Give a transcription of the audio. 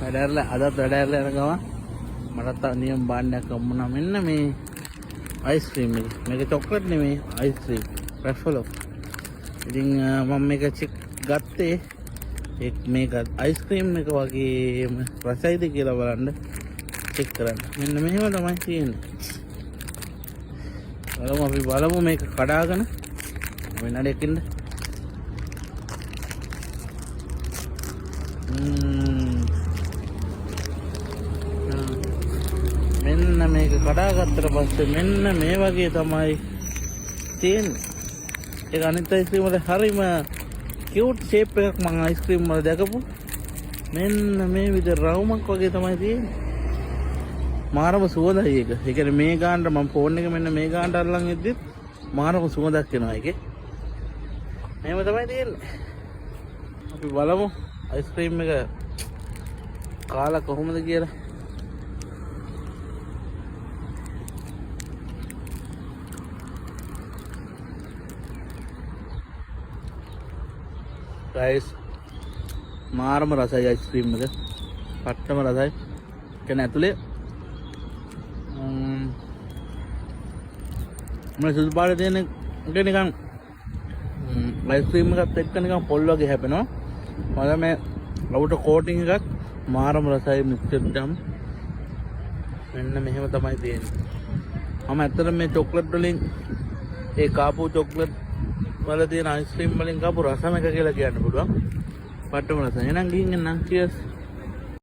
වැඩ ඇරලා අදත් වැඩ ඇරලා යන ගමන් මටත් තව නියම භාණ්ඩයක් හම්බුණා. මෙන්න මේ අයිස්ක්‍රීම් එක. මේක චොක්ලට් නෙමෙයි, අයිස්ක්‍රීම්. රැෆලෝ. ඉතින් මම මේක චෙක් ගත්තේ එක් මේක අයිස්ක්‍රීම් එක වගේම රසයිද කියලා බලන්න චෙක් කරන්න. මෙන්න මෙහෙම තමයි තියෙන්නේ. බලමු අපි බලමු මේක කඩාගෙන විනාඩියක් ඉන්න. මෙන්න මේක කඩාගත්තට පස්සේ මෙන්න මේ වගේ තමයි තියෙන්නේ. ඒක අනිත් අයිස්ක්‍රීම් වල හරිම කියුට් ෂේප් එකක් මං අයිස්ක්‍රීම් වල දැකපු. මෙන්න මේ විදිහ රවුමක් වගේ තමයි තියෙන්නේ. මාරම සුවඳයි ඒක. ඒ කියන්නේ මේ ගානට මං ෆෝන් එක මෙන්න මේ ගානට අරන් ඉද්දිත් මාරම සුවඳක් එනවා ඒකේ. මෙහෙම තමයි තියෙන්නේ. අපි බලමු අයිස්ක්‍රීම් එක කාලා කොහොමද කියලා. ගයිස් මාරම රසයි අයිස්ක්‍රීම් එක. පට්ටම රසයි. කියන්නේ ඇතුලේ මේ සුදු පාට තියෙන එක නිකන් අයිස්ක්‍රීම් එකත් එක්ක නිකන් පොල් වගේ හැපෙනවා. මම මේ අවුට කෝටින් එකක් මාරම රසයි මික්ස්චර් ජම්. මෙන්න මෙහෙම තමයි තියෙන්නේ. මම ඇත්තටම මේ චොක්ලට් වලින් ඒ කාපු චොක්ලට් වල තියෙන අයිස්ක්‍රීම් වලින් කාපු රසම එක කියලා කියන්න පුළුවන්. පට්ටම රසයි. එහෙනම් ගිහින් එන්නම්. චියර්ස්.